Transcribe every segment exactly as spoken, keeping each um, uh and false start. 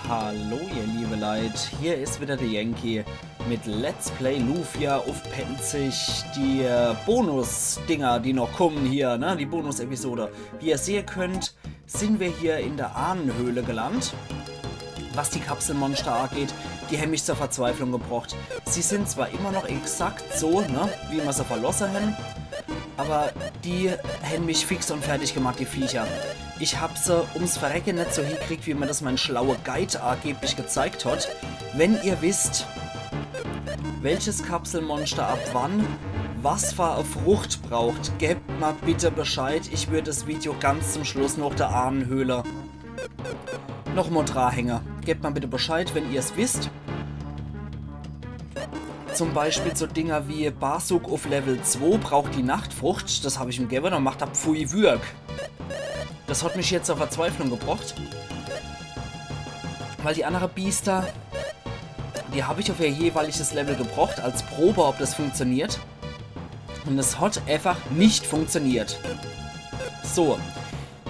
Hallo ihr liebe Leit, hier is wieder de Yankee mit Let's Play Lufia uff Pälzisch. Die äh, Bonus-Dinger, die noch kummen hier, ne, die Bonus-Episode. Wie ihr sehe könnt, sin wir hier in der Ahnenhöhle gelandt. Was die Kapselmonster ageht, die hen mich zur Verzweiflung gebrocht. Sie sin zwar immer noch exakt so, ne, wie mer se verlosse hen, aber die hen mich fix und fertig gemacht, die Viecher. Ich hab se ums Verrecke net so hiekriegt, wie mer das mein schlaue Guide ageblich gezeigt hat. Wenn ihr wisst, welches Kapselmonster ab wann was für e Frucht braucht, gebt mer bitte Bescheid. Ich würd das Video ganz zum Schluss noch der Ahnenhöhle noch mo dranhänge. Gebt mer bitte Bescheid, wenn ihr's wisst. Zum Beispiel so Dinger wie Barzook uff Level zwei braucht die Nachtfrucht, das hab ich em gewwe, dann macht er Pfui Würg. Das hat mich jetzt zur Verzweiflung gebrocht. Weil die annere Biester, die hab ich uff ihr jeweiliges Level gebrocht, als Probe, ob das funktioniert. Und es hat einfach nicht funktioniert. So.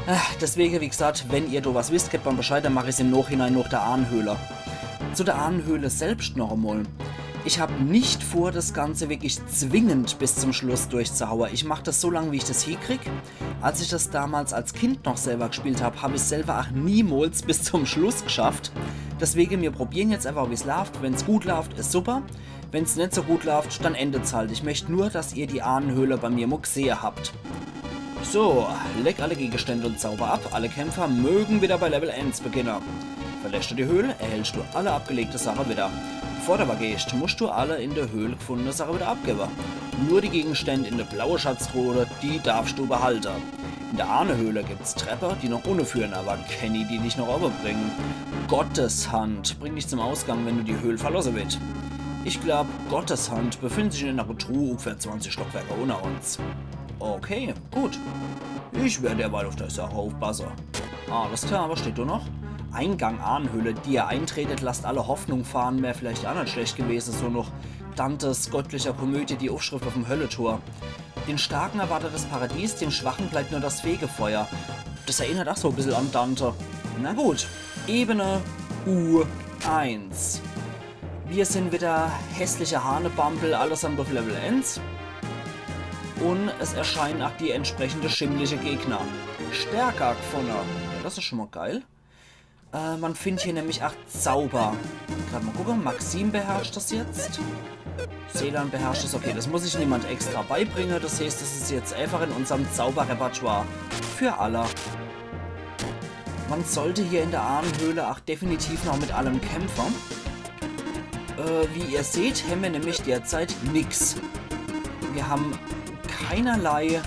Ah, deswege, wie gesagt, wenn ihr do was wisst, gebt mer Bescheid, dann mach ich's im Nachhinein noch der Ahnenhöhle. Zu der Ahnenhöhle selbst noch emol. Ich hab nicht vor, das Ganze wirklich zwingend bis zum Schluss durchzuhaue. Ich mach das so lang, wie ich das hiekrieg. Als ich das damals als Kind noch selber gespielt hab, hab ich's selber ach niemals bis zum Schluss geschafft. Deswege, mir probieren jetzt einfach, wie's laaft. Wenn's gut laaft, is super. Wenn's net so gut laaft, dann endet's halt. Ich möcht nur, dass ihr die Ahnenhöhle bei mir mo gesehe habt. So, leg alle Gegenstände und Zauber ab. Alle Kämpfer mögen wieder bei Level eins beginne. Verlässt du die Höhle, erhältst du alle abgelegte Sache wieder. Bevor du aber gehst, musst du alle in der Höhle gefundene Sache wieder abgebe. Nur die Gegenstände in der blaue Schatztruhe, die darfst du behalte. In der Ahnenhöhle gibt's Treppe, die noch unne führen, aber kenni, die dich noch obe bringen. Gottes Hand bringt dich zum Ausgang, wenn du die Höhle verlosse willst. Ich glaub, Gottes Hand befindet sich in einer Truhe ungefähr zwanzig Stockwerke unter uns. Okay, gut. Ich werde derweil auf der Sache aufpasse. Alles klar, was steht da noch? Eingang Ahnenhöhle. Die ihr eintretet, lasst alle Hoffnung fahren, wär vielleicht auch net schlecht gewesen, so noch Dantes göttlicher Komödie, die Aufschrift auf dem Hölletor. Den Starken erwartet das Paradies, dem Schwachen bleibt nur das Fegefeuer. Das erinnert auch so ein bisschen an Dante. Na gut, Ebene U eins. Wir sind wieder hässliche Hahnebambel, allesamt auf Level eins. Und es erscheinen auch die entsprechende schimmliche Gegner. Stärker gefunden. Ja, das ist schon mal geil. Äh, man findet hier nämlich acht Zauber. Gerade mal gucken, Maxim beherrscht das jetzt. Selan beherrscht das. Okay, das muss sich niemand extra beibringen. Das heißt, das ist jetzt einfach in unserem Zauberrepertoire für alle. Man sollte hier in der Ahnenhöhle auch definitiv noch mit allem kämpfen. Äh, wie ihr seht, haben wir nämlich derzeit nix. Wir haben keinerlei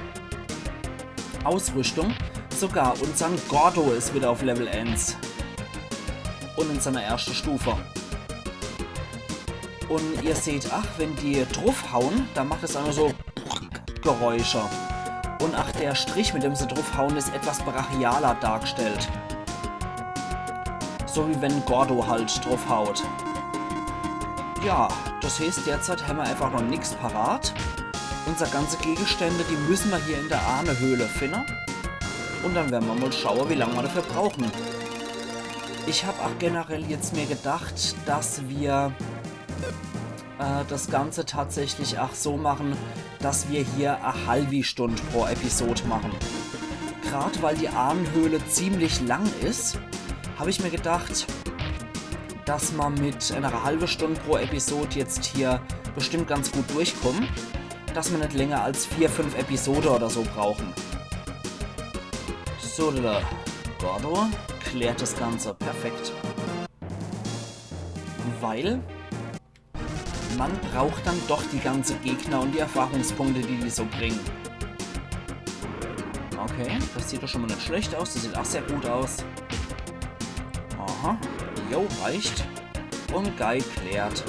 Ausrüstung. Sogar unsern Gordo ist wieder auf Level eins. Und in seiner ersten Stufe. Und ihr seht, ach, wenn die draufhauen, dann macht es einmal so Geräusche. Und ach, der Strich, mit dem sie draufhauen, ist etwas brachialer dargestellt. So wie wenn Gordo halt draufhaut. Ja, das heißt, derzeit haben wir einfach noch nix parat. Unsere ganze Gegenstände, die müssen wir hier in der Ahnenhöhle finden. Und dann werden wir mal schauen, wie lange wir dafür brauchen. Ich hab auch generell jetzt mir gedacht, dass wir äh, das Ganze tatsächlich auch so machen, dass wir hier eine halbe Stunde pro Episode machen. Gerade weil die Ahnenhöhle ziemlich lang ist, habe ich mir gedacht, dass man mit einer halben Stunde pro Episode jetzt hier bestimmt ganz gut durchkommen, dass wir nicht länger als vier, fünf Episoden oder so brauchen. So, der Gordo klärt das Ganze. Perfekt. Weil man braucht dann doch die ganze Gegner und die Erfahrungspunkte, die die so bringen. Okay, das sieht doch schon mal nicht schlecht aus. Das sieht auch sehr gut aus. Aha. Jo, reicht. Und Guy klärt.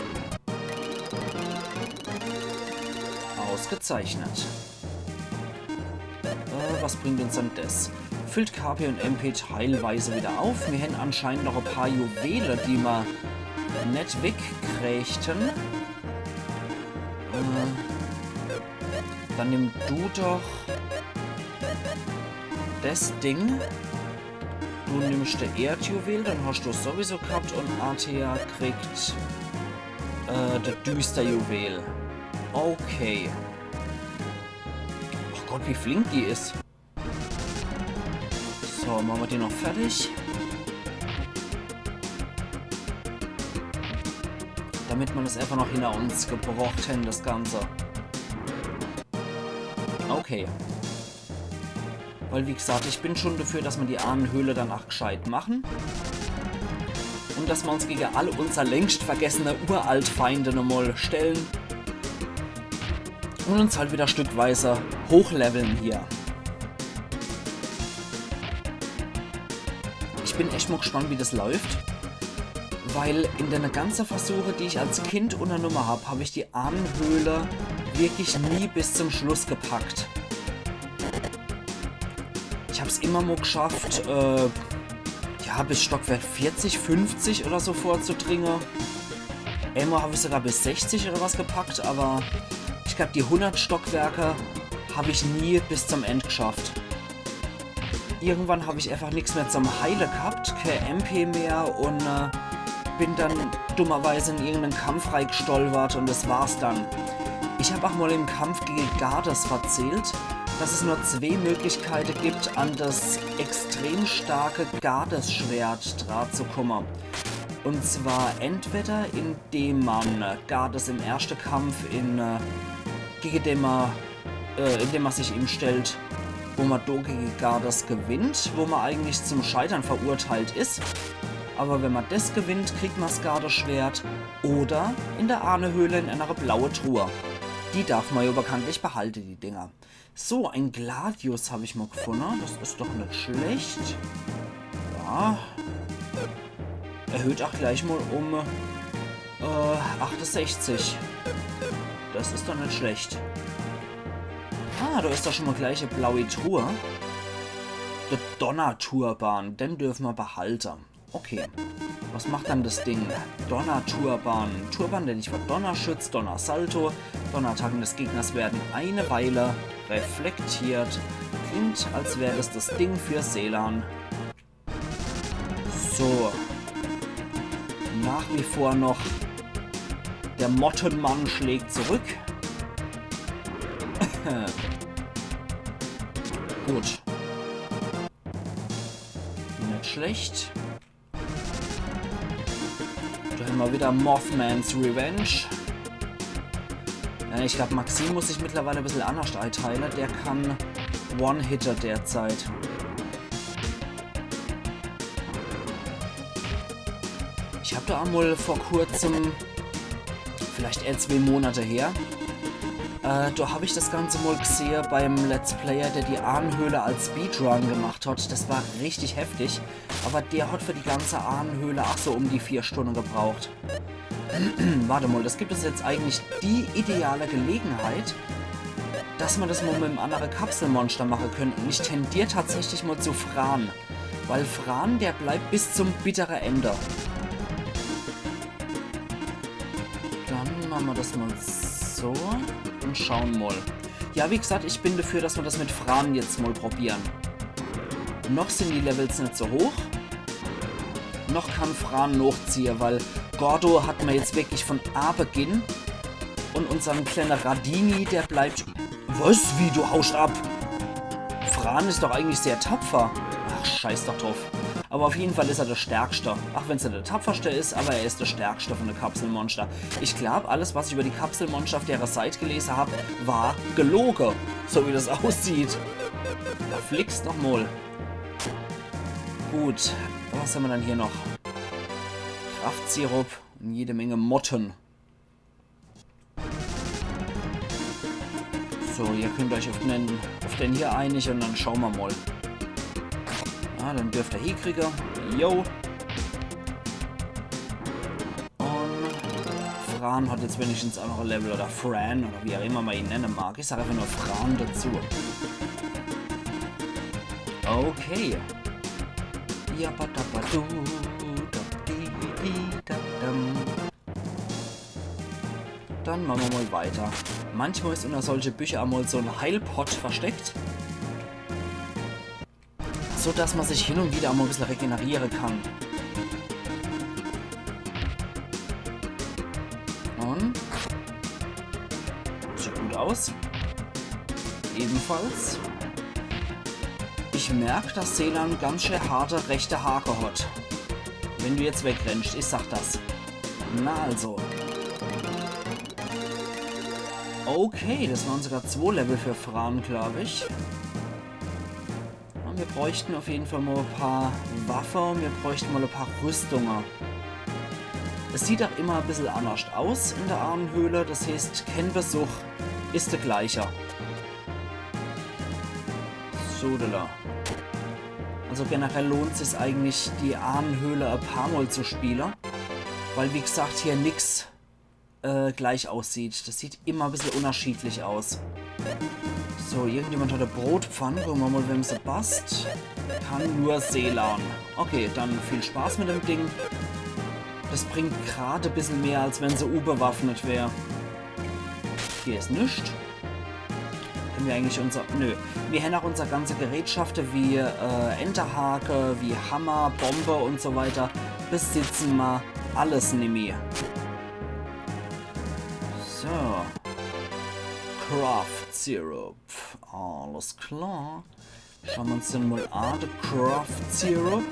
Ausgezeichnet. Äh, was bringt uns dann das? Füllt K P und M P teilweise wieder auf. Wir haben anscheinend noch ein paar Juwele, die wir nicht wegkriegen. Äh, dann nimm du doch das Ding. Du nimmst de Erdjuwel, dann hast du sowieso gehabt, und Athia kriegt äh, de Düsterjuwel. Okay. Ach Gott, wie flink die is. So, mache mer die noch fertig. Damit mer das einfach noch hinter uns gebracht hän, das Ganze. Okay. Weil, wie gesagt, ich bin schon dafür, dass mer die Ahnenhöhle dann ach gescheit machen. Und dass mer uns gege all unser längst vergessene Uraltfeinde nochmal stellen. Und uns halt wieder stückweise hochleveln hier. Ich bin echt mal gespannt, wie das läuft. Weil in dene ganze Versuche, die ich als Kind unternumme hab, hab ich die Ahnenhöhle wirklich nie bis zum Schluss gepackt. Ich hab's immer mal geschafft, äh, ja, bis Stockwerk vierzig, fünfzig oder so vorzudringe. Einmal hab ich sogar bis sechzig oder was gepackt, aber ich glaub, die hundert Stockwerke hab ich nie bis zum End geschafft. Irgendwann hab ich einfach nix mehr zum Heile gehabt, kein M P mehr und äh, bin dann dummerweise in irgendeinen Kampf reigestolpert und das war's dann. Ich hab auch mal im Kampf gegen Gades verzählt, dass es nur zwei Möglichkeiten gibt, an das extrem starke Gades-Schwert dran zu kommen. Und zwar entweder indem man Gades im ersten Kampf in, äh, gegen den man äh, indem man sich ihm stellt, wo man do gegen Gades gewinnt, wo man eigentlich zum Scheitern verurteilt is. Aber wenn man das gewinnt, kriegt man das Gades-Schwert. Oder in der Ahnenhöhle in einer blaue Truhe. Die darf man ja bekanntlich behalten, die Dinger. So, ein Gladius hab ich mal gefunden. Das is doch nicht schlecht. Ja. Erhöht auch gleich mal um äh, achtundsechzig. Das is doch nicht schlecht. Ah, da is doch schon mal gleich eine blaue Truhe. Der Donnerturban, den dürfen wir behalten. Okay. Was macht dann das Ding? Donnerturban. Turban, der dich vor Donner schützt, Donnersalto. Donnerattacken des Gegners werden eine Weile reflektiert. Klingt, als wäre das das Ding für Selan. So. Nach wie vor noch der Mottenmann schlägt zurück. Gut. Nicht schlecht. Da haben wir wieder Mothman's Revenge. Ja, ich glaub, Maxim muss sich mittlerweile ein bisschen anders einteilen. Der kann One-Hitter derzeit. Ich hab da einmal vor kurzem, vielleicht eher zwei Monate her, äh, da hab ich das Ganze mal gesehen beim Let's Player, der die Ahnenhöhle als Speedrun gemacht hat. Das war richtig heftig. Aber der hat für die ganze Ahnenhöhle auch so um die vier Stunden gebraucht. Warte mal, das gibt es jetzt eigentlich die ideale Gelegenheit, dass man das mal mit einem anderen Kapselmonster machen könnte. Und ich tendier tatsächlich mal zu Fran. Weil Fran, der bleibt bis zum bitteren Ende. Dann machen wir das mal so und schauen mal. Ja, wie gesagt, ich bin dafür, dass wir das mit Fran jetzt mal probieren. Noch sind die Levels nicht so hoch. Noch kann Fran nachziehen, weil Gordo hat mir jetzt wirklich von Abeginn und unseren kleinen Radini, der bleibt. Was? Wie, du haust ab? Fran ist doch eigentlich sehr tapfer. Ach, scheiß doch drauf. Aber auf jeden Fall ist er der Stärkste. Ach, wenn's nicht der Tapferste ist, aber er ist der Stärkste von der Kapselmonster. Ich glaub, alles, was ich über die Kapselmonster auf der Seite gelesen hab, war gelogen. So wie das aussieht. Da fliegst noch mal. Gut, was haben wir dann hier noch? Kraftsirup und jede Menge Motten. So, ihr könnt euch auf den, auf den hier einig und dann schauen wir mal. Ja, dann dürft ihr hier kriegen. Yo. Und Fran hat jetzt wenigstens auch noch ein Level oder Fran oder wie auch immer man ihn nennen mag. Ich sag einfach nur Fran dazu. Okay. Ja, ba, da, ba, du, da, di, di, da, dam. Dann machen wir mal weiter. Manchmal ist unter solche Bücher einmal so ein Heilpott versteckt. Da So dass ma sich hin und wieder mol e bissel regeneriere kann. Und? Sieht gut aus. Ebenfalls. Ich merk, dass Selan ganz schön harte rechte Hake hat. Wenn du jetzt wegrennst, ich sag das. Na also. Okay, das waren sogar zwo Level für Fran, glaub ich. Und wir bräuchten auf jeden Fall mol e paar Waffe und wir bräuchten mol e paar Rüstunge. Es sieht auch immer e bissel annerscht aus in der Ahnenhöhle, das heißt, kein Besuch is de gleiche. So, da. Also generell lohnt sich's eigentlich, die Ahnenhöhle e paar Mol zu spiele, weil wie gesagt hier nix äh, gleich aussieht. Das sieht immer e bissel unnerschiedlich aus. So, irgendjemand hat e Brotpfann. Gucke ma mol, wem se passt. Kann nur Selan. Okay, dann viel Spaß mit dem Ding. Das bringt grad e bissel mehr, als wenn se unbewaffnet wär. Hier is nix. Hän mir eigentlich unser... Nö. Mir hän auch unser ganze Gerätschafte wie äh, Enterhake, wie Hammer, Bombe und so weiter. Besitze ma alles nimmi. So. Craft Syrup. Alles klar. Schaue ma uns den mol an. De Craft Syrup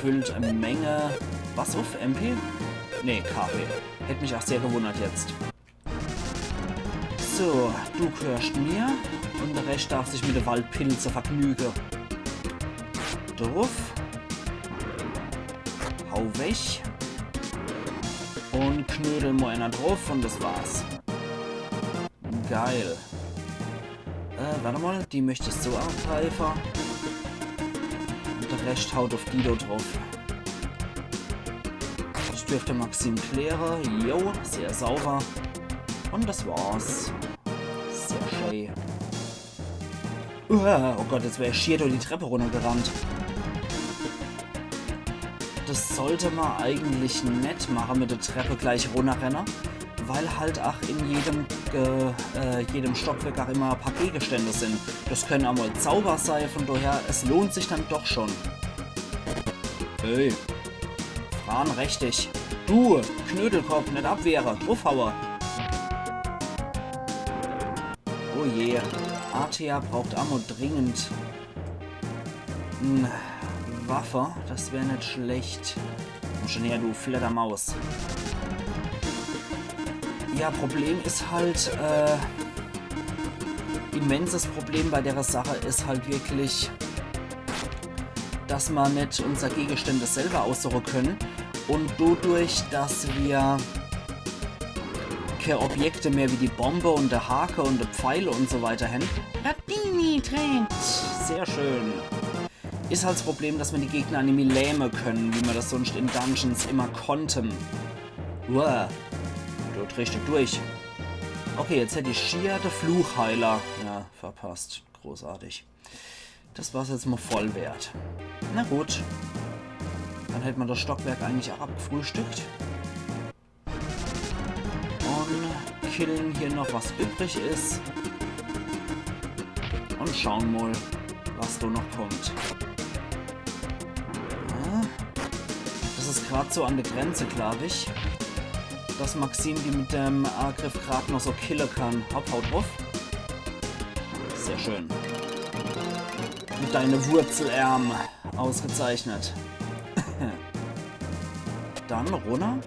füllt e Menge... Was uff? M P? Nee, K P. Hätt mich auch sehr gewundert jetzt. So, du gehörst mir. Und de Rescht darf sich mit de Waldpilze vergnüge. Druff. Hau weg. Und knödel mol einer druff und das war's. Geil. Äh, wart mol, die möcht ich so angreife. Und de Rescht haut uff die do druff. Das dürft Maxim kläre. Jo, sehr sauber. Und das war's. Sehr schön. Uah, oh Gott, jetzt wär ich schier durch die Treppe runnergerannt. Das sollt ma eigentlich net mache, mit de Treppe gleich runnerrenne, weil halt ach in jedem, äh, äh, jedem Stockwerk ach immer e paar Gegenstände sin. Das könne emol Zauber sei, von daher, es lohnt sich dann doch schon. Ey, Fran, recht dich. Du, Knödelkopf, net abwehre, druffhaue. Oh je, Artea braucht ach mol dringend e Waffe, das wär net schlecht. Komm schon her, du Fleddermaus. Ja, Problem is halt, äh, immenses Problem bei dere Sache is halt wirklich, dass ma net unser Gegenstände selber aussuche könne. Und dodurch, dass mir kee Objekte mehr wie die Bombe und de Hake und de Pfeile und so weiter hän. Ratini trägt. Sehr schön. Is halt das Problem, dass ma die Gegner nimmi lähme könne, wie ma das sonst in Dungeons immer konnte. Uah. Dort richtig durch. Okay, jetzt hätt ich schier de Fluchheiler. Ja, verpasst. Großartig. Das war's jetzt mol voll wert. Na gut. Dann hätt ma das Stockwerk eigentlich auch abgefrühstückt. Und kille hier noch, was übrig is. Und schaue mol, was do noch kommt. Ja. Das is grad so an de Grenze, glaub ich, dass Maxim die mit dem Angriff grad noch so kille kann. Hopp, haut druff. Sehr schön. Mit deine Wurzelärm. Ausgezeichnet. Dann runner.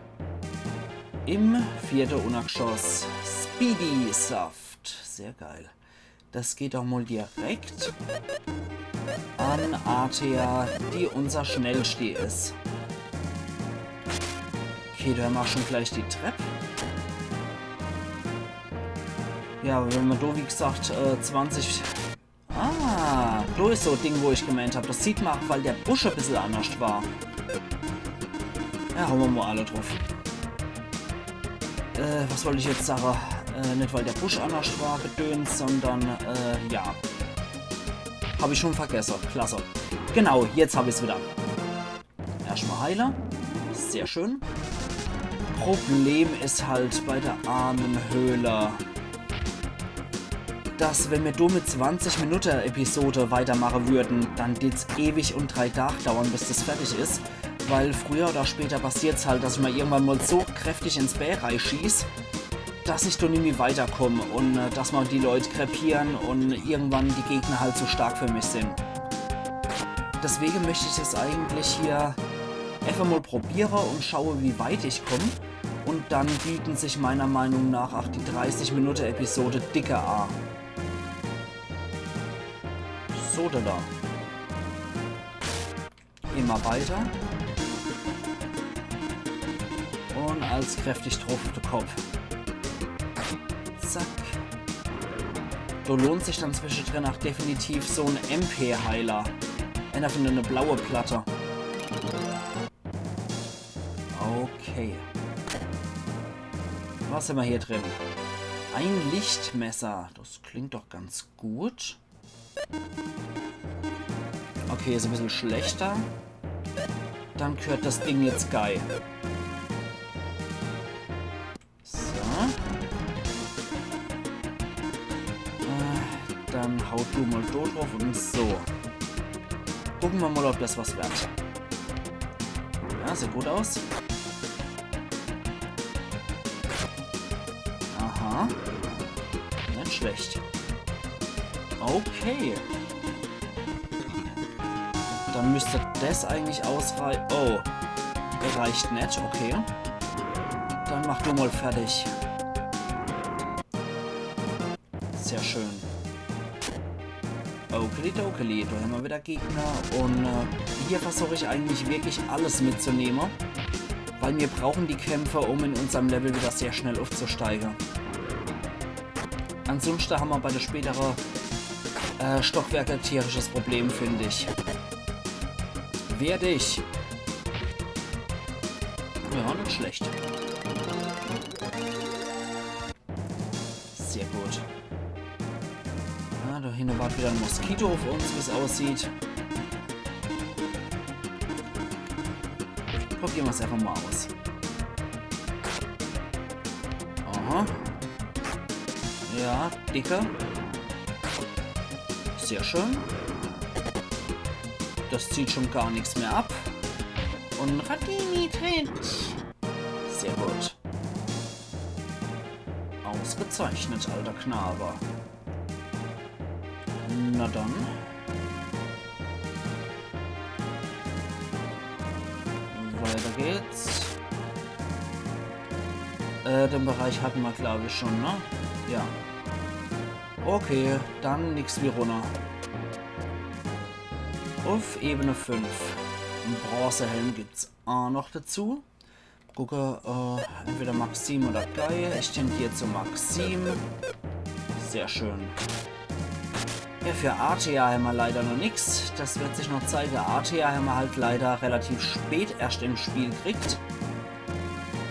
Im vierte Unnergeschoss. Speedy Saft. Sehr geil. Das geht doch mol direkt an Artea, die unser Schnellsti is. Okay, do hän ma schon gleich die Trepp. Ja, wenn ma do, wie gesagt, äh, zwanzig Ah, do is so e Ding, wo ich gemeint hab, das sieht ma, weil der Busch e bissel annerscht war. Ja, haue ma mol alle druff. Äh, was wollt ich jetzt sage? Äh, net weil der Busch annerscht war, Gedöns, sondern, äh, ja. Hab ich schon vergesse. Klasse. Genau, jetzt hab ich's wieder. Erscht mol heile. Sehr schön. Problem is halt bei der Ahnenhöhle, dass, wenn mir do mit zwanzig Minute Episode weitermache würden, dann deet's ewig und drei Tag dauern, bis das fertig is. Weil früher oder später passiert's halt, dass ich mal irgendwann mal so kräftig ins Bää reischieß, dass ich do nimmi weiterkomm und äh, dass mir die Leute krepieren und irgendwann die Gegner halt zu stark für mich sind. Deswegen möchte ich das eigentlich hier einfach mal probiere und schaue, wie weit ich komm. Und dann bieten sich meiner Meinung nach auch die dreißig Minute Episode dicker a. So, da, da. Immer weiter. Und als kräftig druff uff de Kopf. Zack. Do lohnt sich dann zwischendrin auch definitiv so en M P-Heiler. Einer von dene blaue Platte. Okay. Was hämmer hier drin? Ein Lichtmesser. Das klingt doch ganz gut. Okay, is e bissel schlechter. Dann gehört das Ding jetzt Guy. So. Äh, dann hau du mal do druff und so. Gucke mer mal, ob das was wird. Ja, sieht gut aus. Aha. Net schlecht. Okay. Dann müsst das eigentlich ausreichen. Oh. Reicht net, okay. Dann mach du mal fertig. Sehr schön. Okeli dokeli, do hämmer wieder Gegner. Und äh, hier versuch ich eigentlich wirklich alles mitzunehme, weil mir brauchen die Kämpfe, um in unserm Level wieder sehr schnell uffzusteige. Ansunschte hämmer bei de spätere äh, Stockwerke tierisches Problem, find ich. Wehr dich! Ja, net schlecht. Sehr gut. Ja, do hinne wart wieder en Moskito uff uns, wie's aussieht. Probiere mer's einfach mal aus. Aha. Ja, dicker. Sehr schön. Das zieht schon gar nix mehr ab. Und Radini tritt. Sehr gut. Ausgezeichnet, alter Knabe. Na dann. Weiter geht's. Äh, den Bereich hatten wir, glaube ich, schon, ne? Ja. Okay, dann nix wie runner. Auf Ebene fünf. En Bronzehelm gibt's auch noch dazu. Gucke, äh, entweder Maxim oder Guy. Ich tendiere zu Maxim. Sehr schön. Ja, für Artea hämmer leider noch nix. Das wird sich noch zeige. Artea hämmer halt leider relativ spät erst im Spiel kriegt.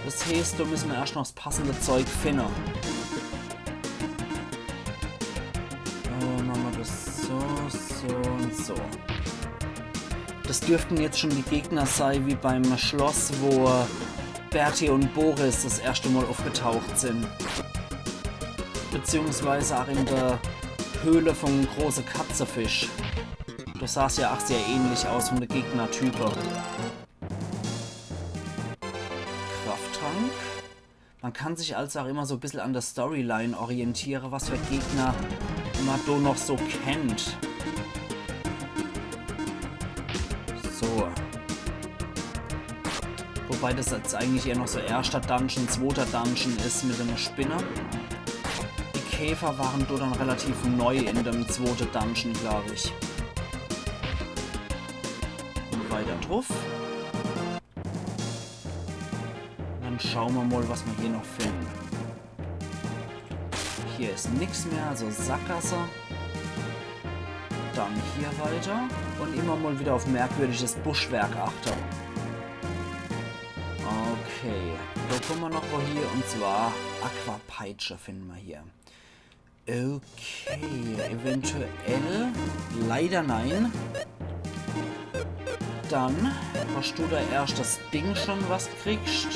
Das heißt, do müssen wir erst noch das passende Zeug finden. Äh, machen wir das so, so und so. Das dürften jetzt schon die Gegner sein, wie beim Schloss, wo Bertie und Boris das erste Mal aufgetaucht sind. Beziehungsweise auch in der Höhle vom großen Katzefisch. Das sah ja auch sehr ähnlich aus von der Gegnertype. Krafttrank. Man kann sich also auch immer so ein bisschen an der Storyline orientieren, was für Gegner man do noch so kennt. So. Wobei das jetzt eigentlich eher noch so erster Dungeon, zweiter Dungeon ist mit einer Spinne. Die Käfer waren do dann relativ neu in dem zweiten Dungeon, glaube ich. Und weiter drauf. Dann schauen wir mal, was wir hier noch finden. Hier ist nichts mehr, also Sackgasse. Dann hier weiter und immer mal wieder auf merkwürdiges Buschwerk achten. Okay, da kommen wir noch wo hier, und zwar Aquapeitsche finden wir hier. Okay, eventuell. Leider nein. Dann hast du da erst das Ding schon, was du kriegst.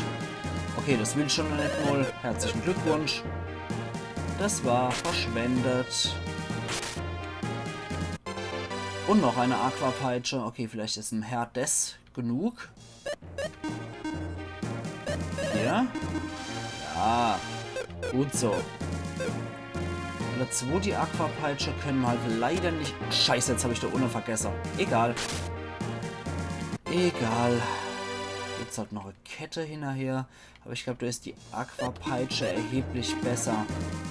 Okay, das will schon noch nicht mal. Herzlichen Glückwunsch. Das war verschwendet. Und noch eine Aquapeitsche. Okay, vielleicht is em Herr des genug. Hier. Ja. Gut so. Alle zwo die Aquapeitsche kenne mer halt leider net. Scheiße, jetzt hab ich do unne vergesse. Egal. Egal. Gibt's halt noch e Kette hinnerher. Aber ich glaub, do is die Aquapeitsche erheblich besser.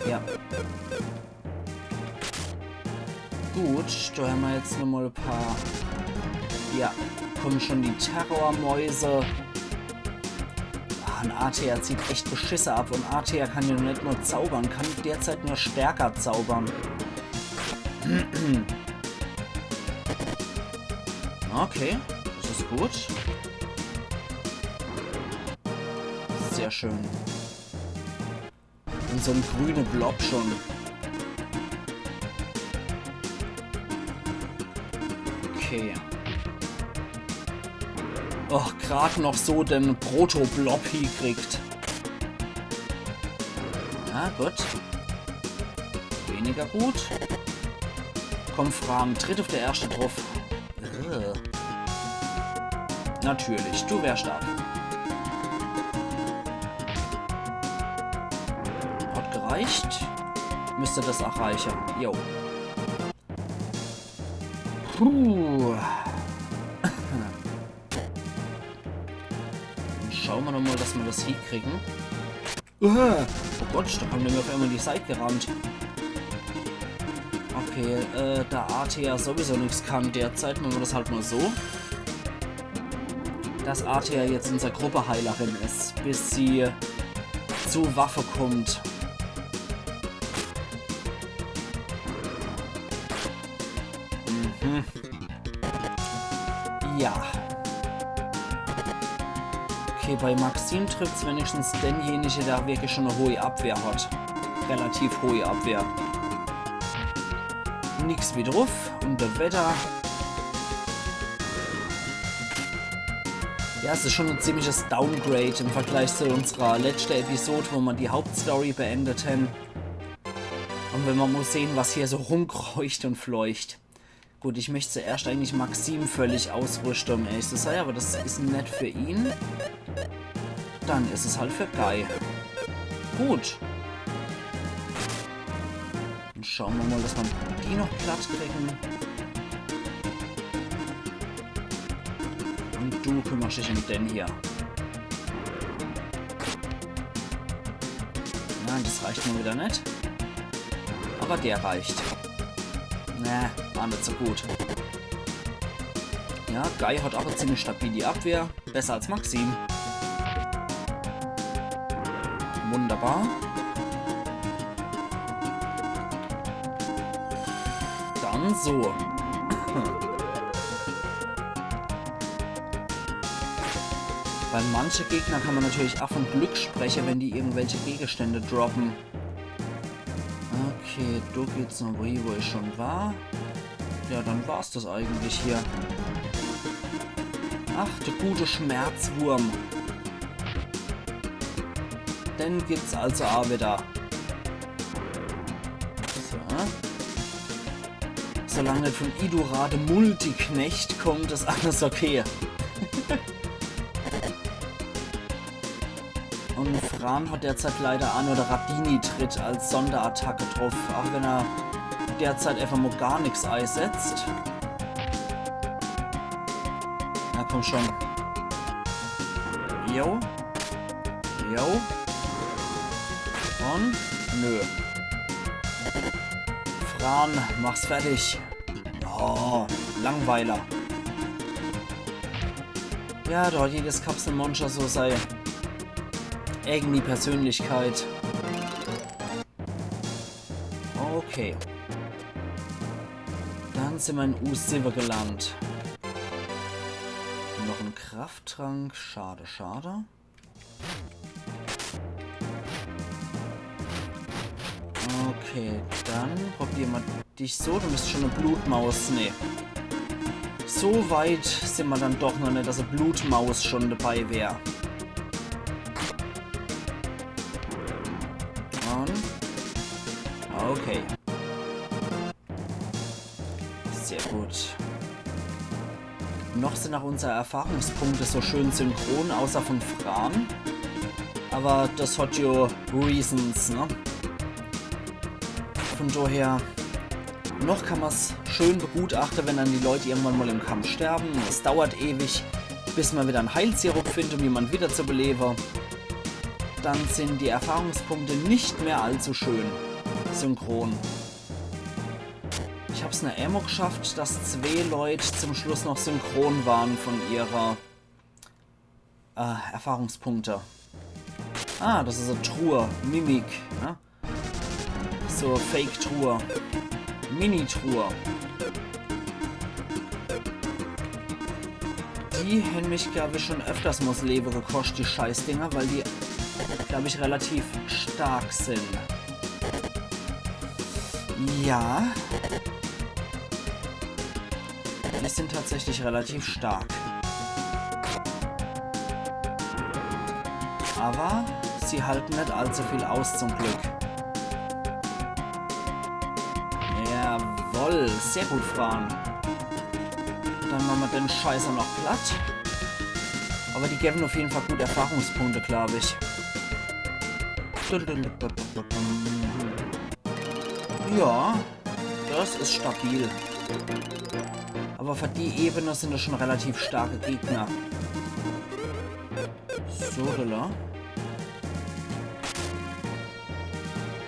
Ja. Gut, do hämmer jetzt nochmal e paar. Ja, kommen schon die Terrormäuse. Ah, un Artea zieht echt beschisse ab. Un Artea kann ja net nur zaubern, kann derzeit nur stärker zaubern. Okay, das is gut. Sehr schön. Un so en grüne Blob schon. Okay. Och, grad noch so den Proto-Blob hiekriegt. Na gut. Weniger gut. Komm, Fran, tritt uff der erschte druff. Äh. Natürlich, du wärsch ab. Hat gereicht. Müsst das ach reiche. Jo. Puh. Dann schaue mer nochmal, dass mer das hiekriegen. Uah. Oh Gott, do kommt er mir uff emol in die Seit gerannt. Okay, äh, da Artea sowieso nix kann derzeit, mache mer das halt mal so. Dass Artea jetzt unser Gruppeheilerin is, bis sie zu Waffe kommt. Mhm. Ja. Okay, bei Maxim trifft's wenigstens denjenige, der wirklich schon e hohe Abwehr hat. Relativ hohe Abwehr. Nix wie druff. Un do weiter. Ja, es is schon e ziemliches Downgrade im Vergleich zu unserer letzte Episode, wo mer die Hauptstory beendet hän. Un wenn mer mal sehen, was hier so rumkreucht un fleucht. Gut, ich möcht zuerscht eigentlich Maxim völlig ausrüschte, um ehrlich zu sei, aber das is net für ihn. Dann is es halt für Guy. Gut. Dann schaue mer mal, dass mer die noch platt kriegen. Un du kümmerscht dich um den hier. Nein, das reicht mal wieder net. Aber der reicht. Na, war net so gut. Ja, Guy hat auch e ziemlich stabili Abwehr. Besser als Maxim. Wunderbar. Dann so. Bei manche Gegner kann mer natürlich auch von Glück spreche, wenn die irgendwelche Gegenstände droppen. Okay, do geht's noch wohin, wo ich schon war. Ja, dann war's das eigentlich hier. Ach, der gute Schmerzwurm. Den gibt's also auch wieder. So. Solange net von Idura de Multiknecht kommt, is alles okay. Un Fran hat derzeit leider auch nur de Radini-Tritt als Sonderattacke druff, auch wenn er derzeit einfach mal gar nix eisetzt. Na komm schon. Jo. Jo. Un? Nö. Fran, mach's fertig. Oh, Langweiler. Ja, do hat jedes Kapselmonster so sei eigeni Persönlichkeit. Okay. Dann sin mer in U siwwe gelandet. Noch en Krafttrank. Schade, schade. Okay, dann probiere mer dich so. Du bist schon e Blutmaus. Nee. So weit sin mer dann doch noch net, dass e Blutmaus schon dabei wär. Un? Okay. Sehr gut. Noch sin ach unsere Erfahrungspunkte so schön synchron, außer von Fran. Aber das hat jo Reasons, ne? Von daher, noch kann man's schön begutachte, wenn dann die Leute irgendwann mal im Kampf sterben. Es dauert ewig, bis man wieder en Heilsirup findet, um jemand wiederzubeleben. Dann sin die Erfahrungspunkte nicht mehr allzu schön synchron. Ich hab's nur emol geschafft, dass zwee Leut zum Schluss noch synchron waren von ihrer, äh, Erfahrungspunkte. Ah, das is e Truhe. Mimik, ne? So Fake-Truhe. Mini-Truhe. Die hän mich, glaub ich, schon öfters mal 's Lewe gekoscht, die Scheißdinger, weil die, glaub ich, relativ stark sin. Ja. Die sin tatsächlich relativ stark. Aber sie halten net allzu viel aus, zum Glück. Jawoll, sehr gut, Fran. Dann mache mer den Scheißer noch platt. Aber die geben auf jeden Fall gut Erfahrungspunkte, glaub ich. Ja, das is stabil. Aber für die Ebene sin das schon relativ starke Gegner. So, do.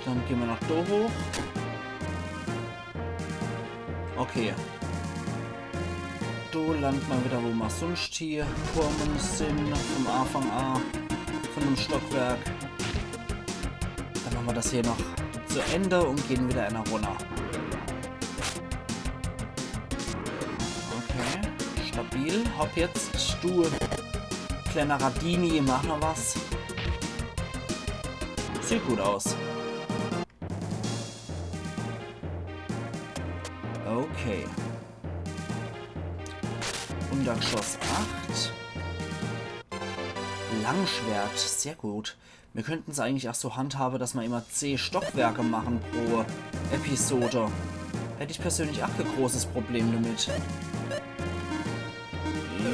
Dann gehn mer noch do hoch. Okay. Do landet mer wieder, wo mer sunscht hie kumme sin, vom Anfang a, von dem Stockwerk. Dann mache mer das hier noch zu Ende und gehn wieder einer runner. Okay, stabil. Hopp jetzt, du kleiner Radini, mach noch was. Sieht gut aus. Okay. Untergeschoss acht. Langschwert, sehr gut. Mir könnten's eigentlich auch so handhabe, dass mer immer zeh Stockwerke mache pro Episode. Hätt ich persönlich auch kein großes Problem damit.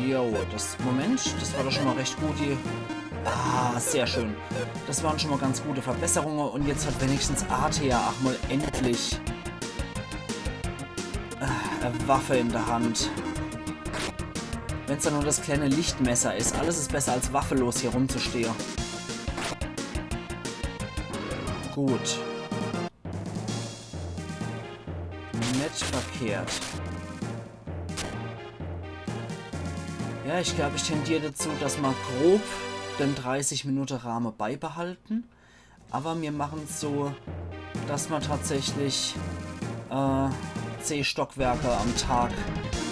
Jo, das, Moment, das war doch schon mal recht gut, die, ah, sehr schön. Das waren schon mal ganz gute Verbesserungen und jetzt hat wenigstens Artea auch mal endlich, ah, e Waffe in der Hand. Wenn's dann nur das kleine Lichtmesser is, alles is besser als waffelos hier rumzustehe. Gut. Net verkehrt. Ja, ich glaub, ich tendier dazu, dass mer grob den dreißig Minute Rahme beibehalten. Aber mir machen's so, dass mer tatsächlich, äh, zeh Stockwerke am Tag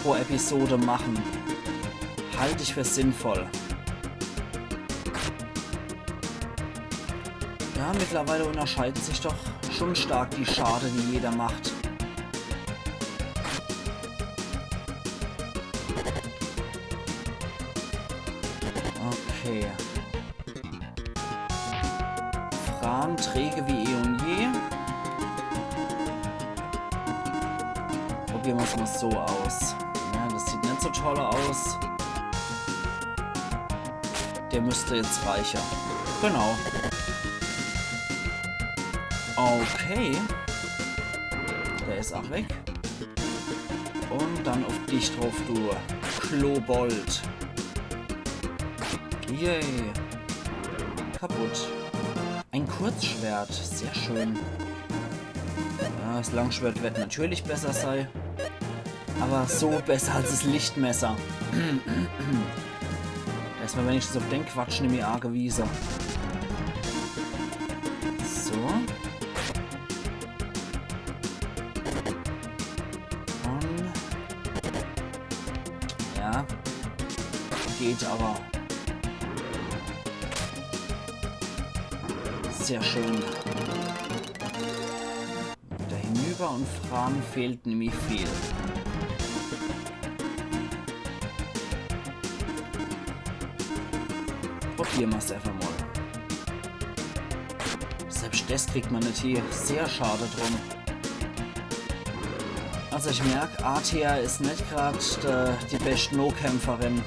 pro Episode mache. Halt ich für sinnvoll. Ja, mittlerweile unterscheiden sich doch schon stark die Schade, die jeder macht. Okay. Fran träge wie eh und je. Probiere mer's mal so aus. Ja, das sieht net so toll aus. Der müsst jetzt reiche. Genau. Okay. Der is auch weg. Und dann auf dich drauf, du Klobold. Yay. Kaputt. Ein Kurzschwert. Sehr schön. Ja, das Langschwert wird natürlich besser sei. Aber so besser als das Lichtmesser. Da is mer wenigstens auf den Quatsch nimmi agewiese. So. Und ja. Geht aber. Sehr schön. Wieder hinüber und Fran fehlt nimmi viel. Probiere mer's einfach mal. Selbst das kriegt mer net hie. Sehr schade drum. Ah, Also ich merk, Artea is net grad äh, die bescht Nohkämpferin.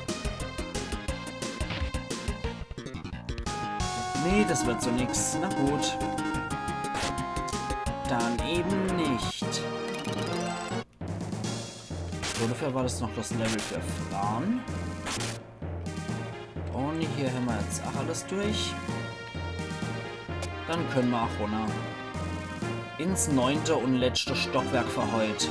Nee, das wird so nix. Na gut. Dann eben nicht. So, dafür war das noch das Level für Fran. Und hier hämmer jetzt auch alles durch. Dann können mer auch runner. Ins neunte und letzte Stockwerk für heut.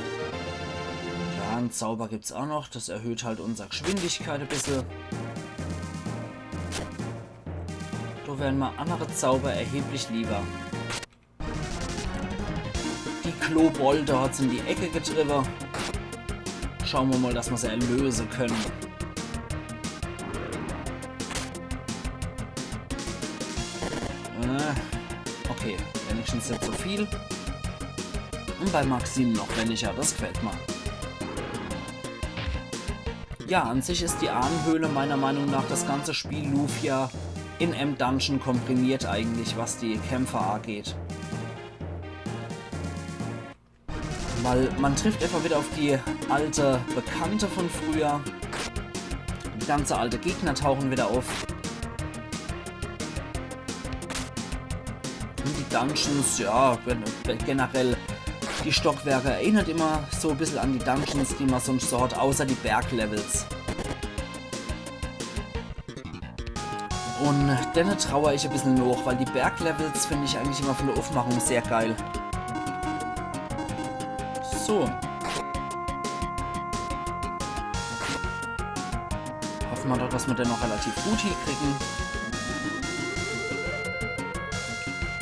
Ja, en Zauber gibt's auch noch. Das erhöht halt unser Geschwindigkeit e bissel. Do wären mer annere Zauber erheblich lieber. Die Klobolde hat's in die Ecke getriebe. Schauen mer mal, dass mer se erlöse können. Äh, okay, wenigstens net so viel. Und bei Maxim noch weniger, das gefällt mer. Ja, an sich is die Ahnenhöhle meiner Meinung nach das ganze Spiel Lufia in em Dungeon komprimiert eigentlich, was die Kämpfe ageht. Weil man trifft einfach wieder auf die alte Bekannte von früher. Die ganze alte Gegner tauchen wieder auf. Und die Dungeons, ja, gen- generell die Stockwerke erinnert immer so e bissel an die Dungeons, die man sonst so hat, außer die Berglevels. Und denne trauer ich e bissel noch, weil die Berglevels find ich eigentlich immer von der Aufmachung sehr geil. So. Hoffen mer doch, dass mer den noch relativ gut hiekriegen.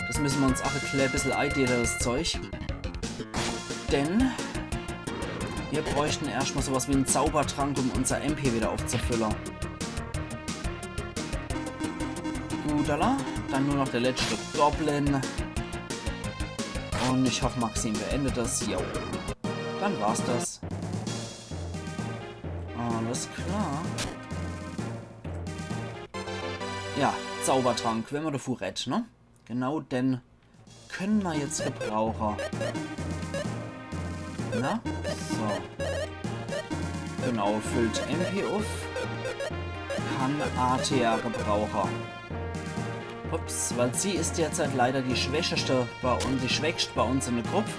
Das müssen mer uns auch e kle- bissel eindeele, das Zeug. Denn wir bräuchten erstmal sowas wie en Zaubertrank, um unser M P wieder aufzufüllen. Gudala, dann nur noch der letzte Goblin. Und ich hoffe, Maxim beendet das. Jo. Dann war's das. Alles klar. Ja, Zaubertrank, wenn mer dafür redt, ne? Genau den können mer jetzt gebrauchen. Na? So. Genau, füllt M P auf. Kann Artea gebrauchen. Ups, weil sie is derzeit leider die Schwächste bei uns, die Schwächste bei uns in der Gruppe.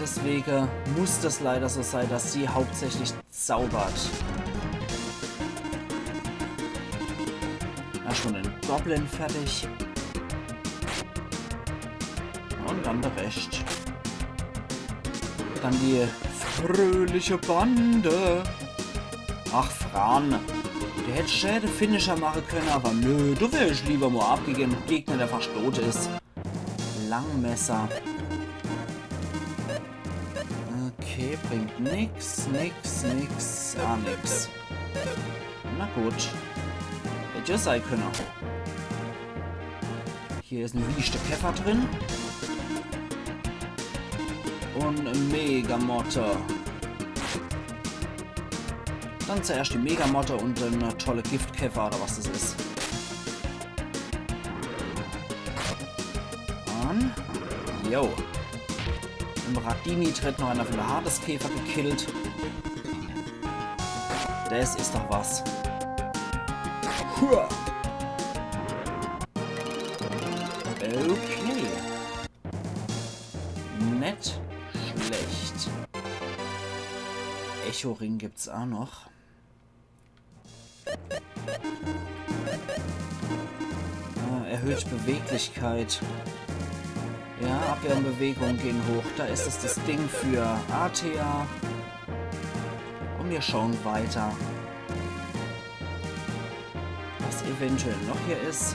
Deswegen muss das leider so sein, dass sie hauptsächlich zaubert. Erstmal den Goblin fertig. Und dann der Rest. Dann die fröhliche Bande. Ach, Fran. Du hättst schön de Finisher machen können, aber nö, du wärst lieber mal abgegeben, Gegner, der fast tot is. Langmesser. Okay, bringt nix, nix, nix, ah, nix. Na gut. Hätt ja sei können. Hier is en wieschte Käfer drin. Und Megamotte. Dann zuerst die Megamotte und dann e tolle Giftkäfer oder was das is. An. Jo. Im Radini-Tritt noch einer von der Hades-Käfer gekillt. Das is doch was. Hua. Okay. Net schlecht. Echo-Ring gibt's auch noch. Äh, erhöht Beweglichkeit. Ja, Abwehr und Bewegung gehen hoch. Da is es das Ding für Artea. Und wir schauen weiter, was eventuell noch hier is.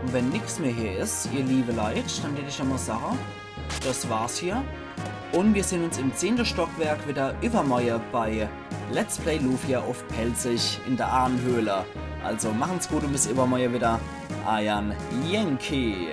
Und wenn nix mehr hier is, ihr liebe Leit, dann würd ich ja mal sagen, das war's hier. Und wir sehen uns im zehnte Stockwerk wieder übermorje bei Let's Play Lufia auf Pälzisch in der Ahnenhöhle. Also machen's gut und bis übermorje wieder. Eier Yankee.